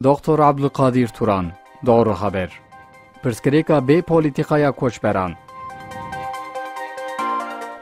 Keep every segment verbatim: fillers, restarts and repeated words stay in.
Doktor Abdulkadir Turan, Doğru Haber. Pirsgirêka bê polîtîkaya koçberan.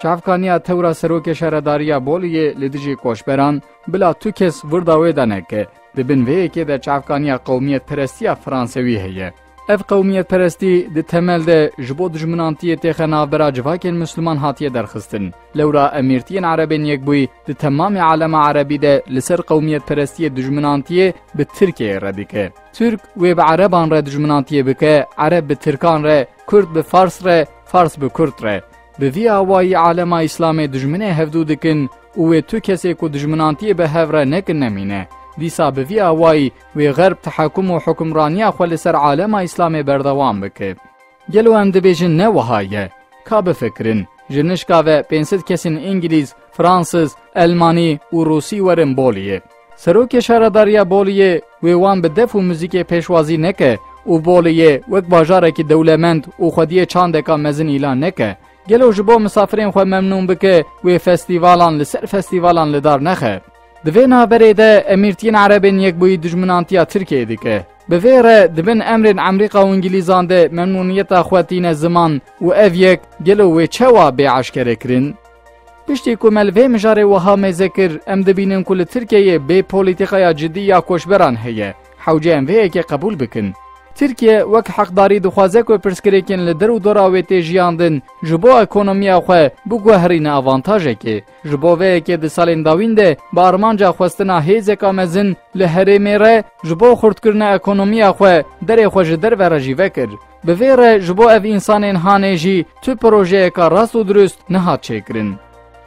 Çavkaniya tewra serokê şaredariya Boliyê li dijî koçberan bila tu kes wirda wê de neke. Di bin vê yekê de çavkaniya qewmiyetperestiya fransewî heye. Ev qewmiyetperestî di temel de ji bo dijminantiyê têxe navbera civakên misliman hatiye derxistin. Lewra Emîrtiyên Erebên Yekbûyî di temamê alema erebî de li ser qewmiyetperestiyê dijminantiyê bi Tirkiyeyê re dike. Tirk wê bi Ereban re dijminantiyê bike, Ereb bi Tirkan re, Kurd bi Fars re, Fars bi Kurd re. Bi vî awayî alema Îslamê dijminê hevdû dikin û wê tu kesê ku dijminantiyê bi hev re nekin nemîne. Dîsa bi vî awayî wê Xerb tehakum û hukimraniya xwe li ser alema Îslamê berdewam bike. Gelo em dibêjin ne wiha ye? Ka bifikirin, ji nişka ve pênc sed kesên Îngilîz, Fransiz, Elmanî û Rûsî werin Boliyê. Serokê şaredariya Boliyê wê wan bi def û muzîkê pêşwazî neke û Boliyê wek bajarekî dewlemend û xwediyê çandeka mezin îlan neke. Gelo ji bo misafirên xwe memnûn bike, wê festîvalan li ser festîvalan li dar nexe? Di vê navberê de Emîrtiyên Erebên Yekbûyî dijminantiya Tirkiyeyê dike. Bi vê re di bin emrên Emrîka û Îngilîzan de memnûniyeta xwe tîne ziman û ev yek gelo wê çawa bê eşkerekirin? Piştî ku me li vê mijarê wiha mêze kir, em dibînin ku li Tirkiyeyê bê polîtîkaya cidî ya koçberan heye. Hewce em vê yekê qebûl bikin. Tirkiye wek heqdarî dixwaze ku pirsgirêkên li der û dora wê tê jiyandin, ji bo ekonomiya xwe biguherîne avantajekê. Ji bo vê yekê di salên dawîn de bi armanca xwestina hêzeka mezin li herêmê re ji bo xurtkirina ekonomiya xwe derê xwe ji derve re jî vekir. Bi vê re ji bo ev însanên hanê jî tu projeyeka rast û dirust nehat çêkirin.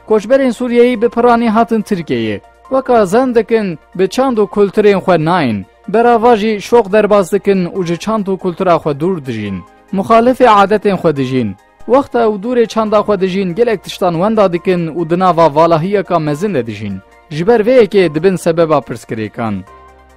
Koçberên Sûriyeyî bi piranî hatin Tirkiyeyê. Weka zan dikin bi çand û kulturên xwe nayên. Berava jî şoq derbas dikin û ji çand û kultura xwe dûr dijîn. Muxalifê adetên xwe dijîn. Wexta ew dûrê çanda xwe dijîn gelek tiştan wenda dikin û di nava valahiyeka mezin de dijîn. Ji ber vê yekê dibin sebeba pirsgirêkan.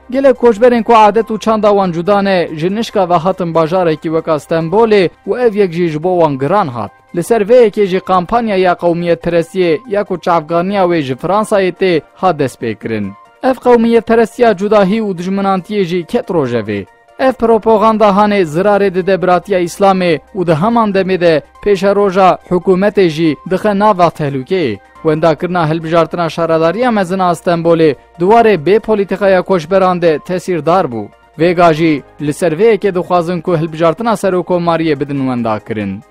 Gelek koçberên ku adet û çanda wan cuda ne, ji nişka ve hatin bajarekî weka Stenbolê û ev yek jî ji bo wan giran hat. Li ser vê yekê jî kampanyaya qewmiyetperestiyê ya ku çavkaniya wê ji Fransayê tê hat destpêkirin. Ev qewmiyetperestiya cudahî û dijminantiyê jî ket rojevê. Ev propaganda hanê zirarê dide biratiya Îslamê û di heman demê de pêşeroja hikûmetê jî dixe nava tehlûkeyê. Wendakirina hilbijartina Şaredariya Mezin a Stenbolê di warê bê polîtîkaya koçberan de tesîrdar bû. Vêga jî li ser vê yekê dixwazin ku hilbijartina serokkomariyê bidin wendakirin.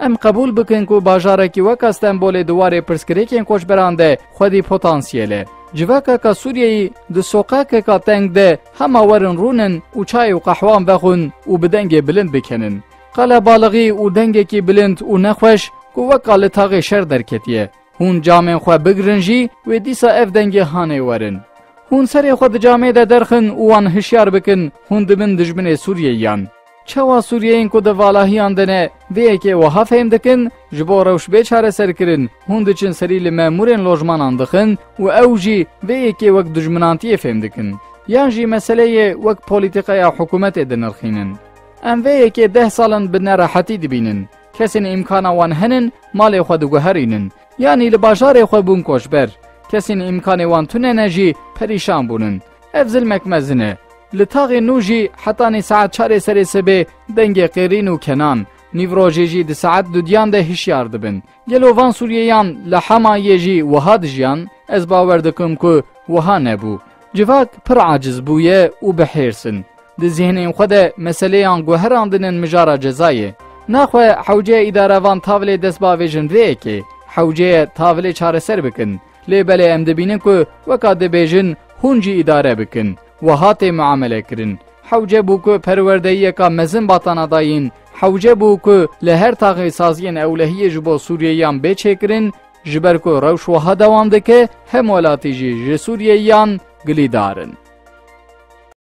Em qebûl bikin ku bajarekî weka Stenbolê di warê pirsgirêkên koçberan de xwedî potansiyel e. Civakeka Sûriyeyî di soqakeka teng de hema werin rûnin û çay û qehwan vexwin û bi dengê bilind bikenin. Qelebalixî û dengekî bilind û nexweş ku weka li taxê şer derketiye. Hûn camên xwe bigirin jî, wê dîsa ev dengê hanê werin. Hûn serê xwe di camê de derxin û wan hişyar bikin, hûn dibin dijminê Sûriyeyiyan. Çawa Sûriyeyên ku di valahiyan de ne, vê yekê wiha fêm dikin, ji bo rewş bê çareserkirin, hûn diçin serî li memûrên lojmanan dixin û ew jî vê yekê wek dijminantiyê fêm dikin. Yan jî meseleyê wek polîtîkaya hikûmetê dinirxînin. Em vê yekê deh sal in bi nerehetî dibînin. Kesên îmkana wan henin, malê xwe diguherînin. Yanî li bajarê xwe bûn koçber. Kesên îmkanê wan tune ne jî perîşan bûnin. Ev zilmek mezin e. Li taxê nû jî hetanî saet çarê serê sibê dengê qêrîn û kenan, nîvrojê jî di saet dudiyan de hişyar dibin. Gelo van Sûriyeyan li Hemayê jî wiha dijiyan? Ez bawer dikim ku wiha nebû. Civak pir aciz bûye û bi hêrs in. Di zihnên xwe de meseleyan guherandin in mijara cezayê. Naxwe hewce ye îdarevan tavilê dest bavêjin vê yekê. Hewce ye tavilê çareser bikin. Lê belê em dibînin ku weka dibêjin hûn jî îdare bikin. Wiha tê muamele kirin. Hewce bû ku perwerdeyiyeka mezin batana dayîn. Hewce bû ku li her taxê saziyên ewlehiyê ji bo Sûriyeyan bê çêkirin, ji ber ku rewş wiha dewam dike, hem welatî jî ji Sûriyeyan gilîdar in.